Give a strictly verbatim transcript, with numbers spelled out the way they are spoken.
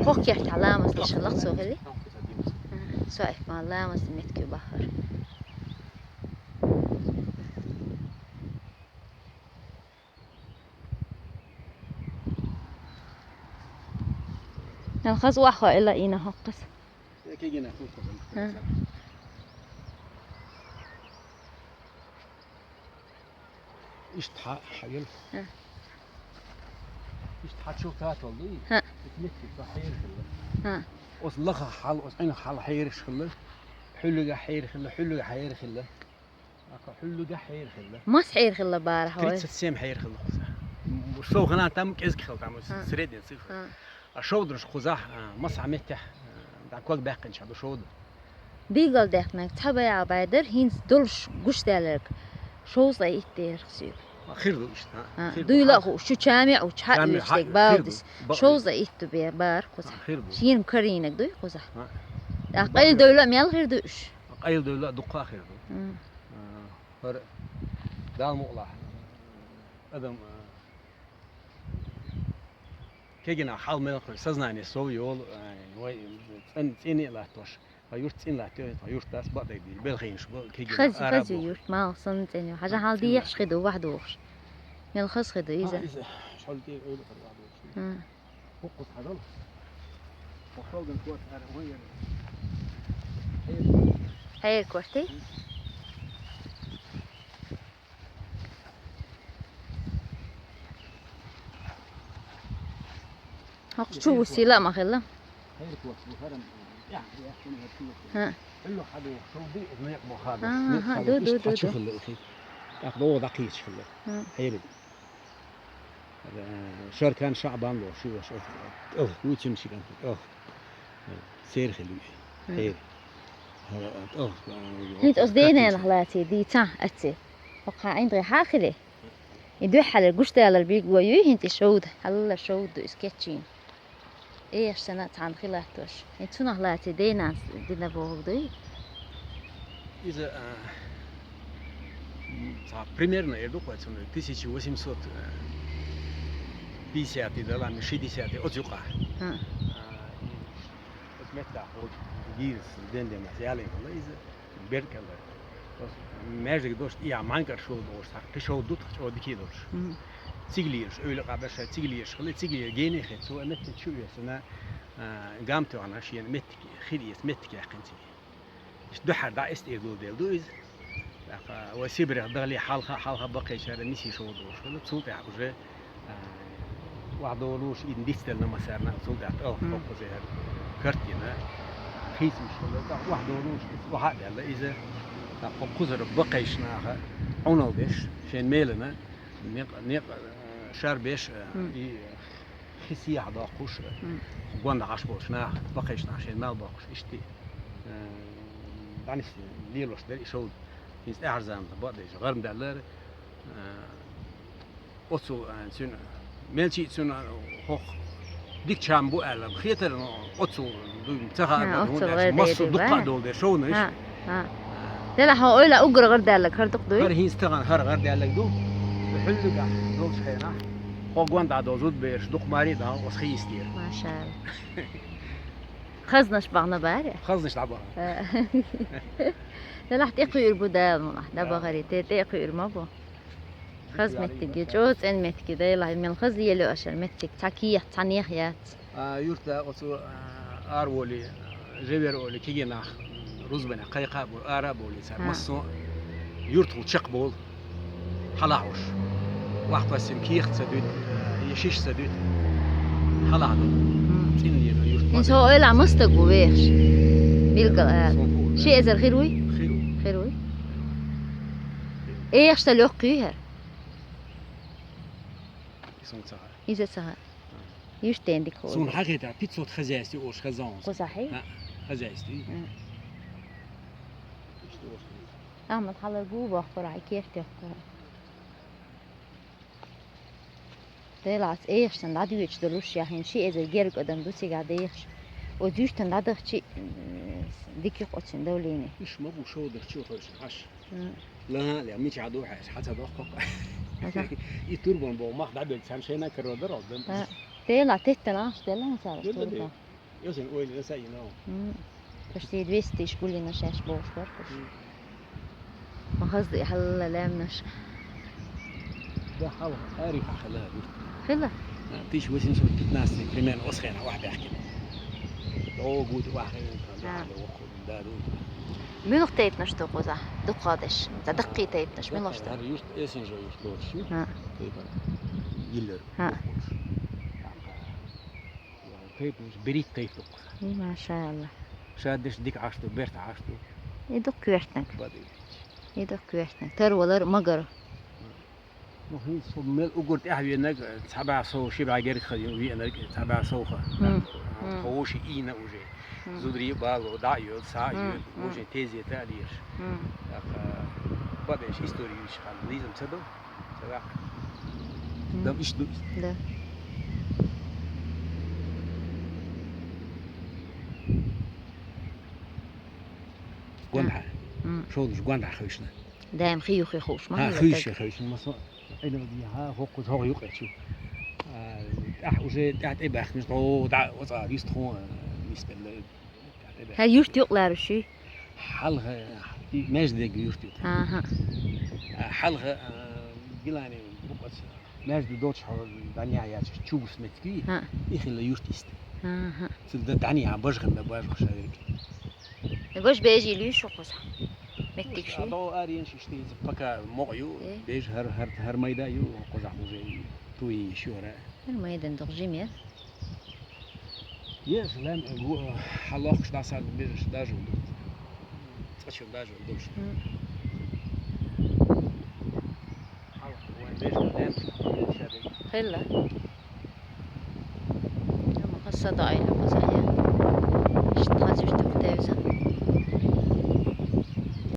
Хоккерт хьаламаз дешхилла цо хили. Со эф ма ламаз метки бахар. Нан хаз вахо эла ина хоккас. Кегина хоккас. Ишт ха хагил. Ишт ха чул татал дуй. Итмет ки хейр хилла. Ос лаха хал, ос ин хал хейр шхилла. Хулга хейр хилла, хулга хейр хилла. Ака хулга хейр хилла. Мас хейр хилла бара хой. Тридцать семь хейр хилла куза. Шо хана там кезг хил там средний цифра. А шо друш куза, мас амете. Да ког бакин чаду шо. Дигал дехнаг цабая байдар хинс дулш гуш далерг. Шоуз ай иттер хсю. Хир ду ишт. Дуйла ху шу чами у ча иш дег балдис. Шоуз ай итту бе бар куза. Шин каринаг дуй куза. Ах къайыл дойла мел хир ду иш. Къайыл дойла дукха хир ду. Пар дал мула. Адам кегина хал мел хой сознание сов йол. Вай цен цени латош. Ва юрт цин латё, ва юрт дас ба дай ди. Бел хинш бо кегина. Хаз хаз юрт мал сон цени. Хажа хал ди яш хиду вахд вохш. Мел хаз хиду иза. Шол ди ой хар вахд вохш. Хоккус хадал. Хоккалдан кот ар вайер. Хайр корти. Хокк чу сила махелла. Хайр кот бу харам. Я, я, кун хату. Ха. Элло хаду шолди не бу хаду. Ха, ду ду ду ду. Ах до да кич хилла. Хайр. Шаркан Шабан ло шу ва шо. Ох, учин шиган. Ох. Сер хилу. Хер. Ох. Хит ос денен хлати ди ца аци. Ока индри хахили. Иду хала гушталар биг ва ю хинти шоуд. Хала шоуд искечин. Эш сана цан хилатош. Ицуна хлати денан дина богдуй. Иза, а, м, ца, примерно, я думаю, цуна тысяча восемьсот пятьдесят, да ладно, шестьдесят, от юка. Ха. А, и вот метта, вот, гирс, ден ден, я лен, иза, беркала. Между дошт, я манкар шо дошт, так, ты шо дут, о дики дошт. Мгм. Циглиш, öyle кабаша, циглиш, хле, циглиш, гени хет, со, метта чуя, сана, а, гам то она, шиен, метки, хилис, метки, я хенци. Иш духар да эст ирдул делду из. Ва Сибирь дали халха, халха бакъайчара миси шоу душ. Цул тя уже, а, ва долуш ин дистел на масарна, цул тя, о, картина. Хизм шоу, да, ва долуш, ва хадала из. Та кузар бакъайшнаха, онал деш, шен мелена, не, не, шар беш, и Хи сиях доккхуш, гонда гаш болчу нах, бакхайчу нах шайн мел боккхуш, иштта, э, дӀанис лелош дара и шовда. ХӀинца тӀаьхьарзамана бакъдеш гӀармдаьллара, э, оцул, э, цуьнан, мелчи цуьнан хӀокху дика чам бу аьлла, хетара, но оцул дуй, ца хаьа, хӀунда аьлча массо дуккха а долу дерш шовнаш. Делахь хьо ойла уггар гӀардаьллаг хӀара дукха дуй? ХӀара хӀинца тахана хӀара гӀардаьллаг ду. Хьуьллугахь долчу хенахь, хьо гонда дӀа дозу бераш, дукха маре а даха, оцу хи йистера. Машалла. Хазнаш бахна баре? Хазнаш дӀабахна. Делахь тӀекхуьур бу Дала мунахь, дӀабахаре, те тӀекхуьур ма бу. Хаз меттиге, чӀоцӀен меттиге, дайлахь, мел хаз ело ашар меттиг, цхьа кехь, цхьа нех яц. А, юрта оцу, а, ар воли, а, жевер оли, кигенах, рузбана, кхайкха бу, ара боли, цар массо, юртхул чекх бол, хьалахьуш. Вахт вассим кех ца дуьт, а, е шиш ца дуьт, хьалахь ду. Цин лира юрт. Ин со ойла мастаг бу вехш. Билгал а. Ши эзар хир вуй? Хир вуй. Хир вуй. Эхш та лёкх кхуьйхьар. Иза ца хаьа. Юьртден дика хӀу. Суна хьахетар, пятьсот хозяйство ош хазон. Кхузахьи? Хозяйство. Ахмад хьалар гу бохкура, хьай керт йохкура. Делац, эхшан дӀадоьчу долуш, яхин ши эзар герга адам ду цига дехаш. О зуьйштан дӀадахчи, дика юкъ оцин давление. Иш ма бу шовдах чу хойшин хьаш. Ла, ла, мича ду хьаш, хьаца дохкух. И турбан бо мах дӀабелчан шайна каро дарал дам. Тела теттана, аш тела на сара, Тела что де. Если ой, не сай, но. М. Почти двести шкулина шеш бошвар куш. М. Ма хазди хьалла лаьмнаш. Да, хьал, ариф хьалла. Хила? А, тысяча восемьсот пятнадцатый примерно осхена вахь бяхкина. О, гуд вахь. А. Да, да. Муьлха тайпанаш ду кхуза? Дукхадеш. За, даккхий тайпанаш, муьлха ду? Хьар юрт, эсин жо юрт дош. А. Тайпан. Йиллер. А. Тайпанаш, берит тайп ду кхуза. И, машаалла. Шаддеш дика Ӏаш ду, берт Ӏаш ду. И ду коьртнаг. Бади. И ду коьртнаг. Тар валар магар. Ну, хӀинца со мел угар тӀаьхьа венаг, цхьа бӀаь сов, ши бӀаь герга ха венаг, цхьа бӀаь сов ха. М. М. Тхо вовши ийна уже. М. Зударий бало, дӀа а йоьду, схьа а йоьду, М. Уже тезета а леш. М. ТӀаккха бадеш история юьйцуш ханна, нийсам ца до, ца ваьккха. М. Дам иштта ду. Да. Гондхьа. М. Шолуш гондхьа хевшна. Даим хи юххе хууш ма хила хи даг. Хи юххе хевшна, масо. Айна ди ха, хокку хо юкъе чу. А, тӀаьхьа уже тӀаьхьа тӀе баьхкинаш, о, да, оцӀа вист ху, а, вист белла. Хьа юрт юкъ ларуши? Хьалха, и междег юрт ю. Аха. А, хьалха, а, гилани букъац между доч хьо данья яч чугус метки. Ха. И хила юрт ист. Аха. Цил да данья бажган да бажган шавирки. Баш бежи луьйш ву кхуза? Меттиг ши? Адо арен шишти, пока мокъ ю, Э. Беж хьар, хьар, хьар майда ю, кхуза уже туи шура. Хьар майдан дох жимер. Еш лам, гу-, хьалохкуш дасар бежаш даже ду. Цачу даже ду. М. Хьалох ван беж лам, шадыг. Хилла. Ама хасса да айла кхуза, я.